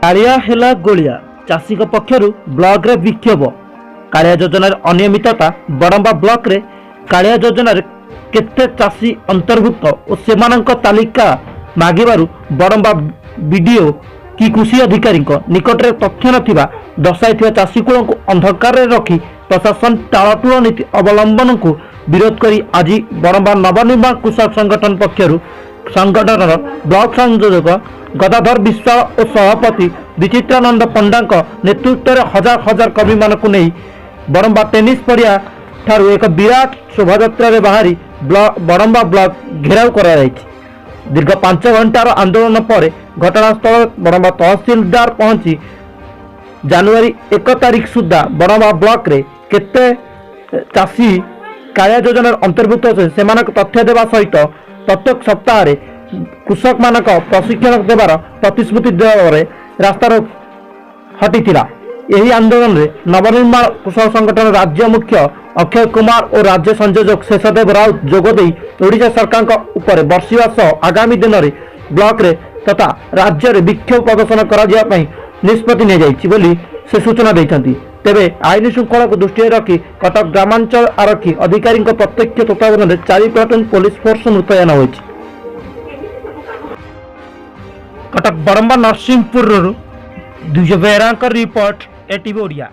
କାଳିଆ ହେଲା ଗୋଳିଆ, ଚାଷୀଙ୍କ ପକ୍ଷରୁ ବ୍ଲକରେ ବିକ୍ଷୋଭ। କାଳିଆ ଯୋଜନାରେ ଅନିୟମିତତା। ବଡ଼ମ୍ବା ବ୍ଲକରେ କାଳିଆ ଯୋଜନାରେ କେତେ ଚାଷୀ ଅନ୍ତର୍ଭୁକ୍ତ ଓ ସେମାନଙ୍କ ତାଲିକା ମାଗିବାରୁ ବଡ଼ମ୍ବା ବିଡିଓ କି କୃଷି ଅଧିକାରୀଙ୍କ ନିକଟରେ ତଥ୍ୟ ନଥିବା ଦର୍ଶାଇଥିବା ଚାଷୀକୂଳଙ୍କୁ ଅନ୍ଧକାରରେ ରଖି ପ୍ରଶାସନ ଟାଳଟୁଳ ନୀତି ଅବଲମ୍ବନକୁ ବିରୋଧ କରି ଆଜି ବଡ଼ମ୍ବା ନବନିର୍ମାଣ କୃଷକ ସଂଗଠନ ପକ୍ଷରୁ ସଂଗଠନର ବ୍ଲକ ସଂଯୋଜକ ଗଦାଧର ବିଶ୍ୱାଳ ଓ ସଭାପତି ବିଚିତ୍ରାନନ୍ଦ ପଣ୍ଡାଙ୍କ ନେତୃତ୍ୱରେ ହଜାର ହଜାର କର୍ମୀମାନଙ୍କୁ ନେଇ ବଡ଼ମ୍ବା ଟେନିସ୍ ପଡ଼ିଆ ଠାରୁ ଏକ ବିରାଟ ଶୋଭାଯାତ୍ରାରେ ବାହାରି ବଡ଼ମ୍ବା ବ୍ଲକ ଘେରାଉ କରାଯାଇଛି। ଦୀର୍ଘ 5 ଘଣ୍ଟାର ଆନ୍ଦୋଳନ ପରେ ଘଟଣାସ୍ଥଳ ବଡ଼ମ୍ବା ତହସିଲଦାର ପହଞ୍ଚି ଜାନୁଆରୀ 1 ତାରିଖ ସୁଦ୍ଧା ବଡ଼ମ୍ବା ବ୍ଲକରେ କେତେ ଚାଷୀ କାଳିଆ ଯୋଜନାରେ ଅନ୍ତର୍ଭୁକ୍ତ ଅଛନ୍ତି, ସେମାନଙ୍କ ତଥ୍ୟ ଦେବା ସହିତ ପ୍ରତ୍ୟେକ ସପ୍ତାହରେ କୃଷକମାନଙ୍କ ପ୍ରଶିକ୍ଷଣ ଦେବାର ପ୍ରତିଶ୍ରୁତି ଦେବା ପରେ ରାସ୍ତାରୋକ ହଟିଥିଲା। ଏହି ଆନ୍ଦୋଳନରେ ନବନିର୍ମାଣ କୃଷକ ସଂଗଠନ ରାଜ୍ୟ ମୁଖ୍ୟ ଅକ୍ଷୟ କୁମାର ଓ ରାଜ୍ୟ ସଂଯୋଜକ ଶେଷଦେବ ରାଉତ ଯୋଗଦେଇ ଓଡ଼ିଶା ସରକାରଙ୍କ ଉପରେ ବର୍ଷିବା ସହ ଆଗାମୀ ଦିନରେ ବ୍ଲକରେ ତଥା ରାଜ୍ୟରେ ବିକ୍ଷୋଭ ପ୍ରଦର୍ଶନ କରାଯିବା ପାଇଁ ନିଷ୍ପତ୍ତି ନିଆଯାଇଛି ବୋଲି ସେ ସୂଚନା ଦେଇଛନ୍ତି। ତେବେ ଆଇନ ଶୃଙ୍ଖଳାକୁ ଦୃଷ୍ଟିରେ ରଖି କଟକ ଗ୍ରାମାଞ୍ଚଳ ଆରକ୍ଷୀ ଅଧିକାରୀଙ୍କ ପ୍ରତ୍ୟକ୍ଷ ତତ୍ତ୍ୱାବଧାନରେ ଚାରି ପ୍ଲାଟୁନ୍ ପୋଲିସ ଫୋର୍ସ ମୁତୟନ ହୋଇଛି। କଟକ ବଡ଼ମ୍ବା ନରସିଂହପୁରରୁ ଦ୍ୱିଜ ବେହେରାଙ୍କ ରିପୋର୍ଟ, ଏଟିଭି ଓଡ଼ିଆ।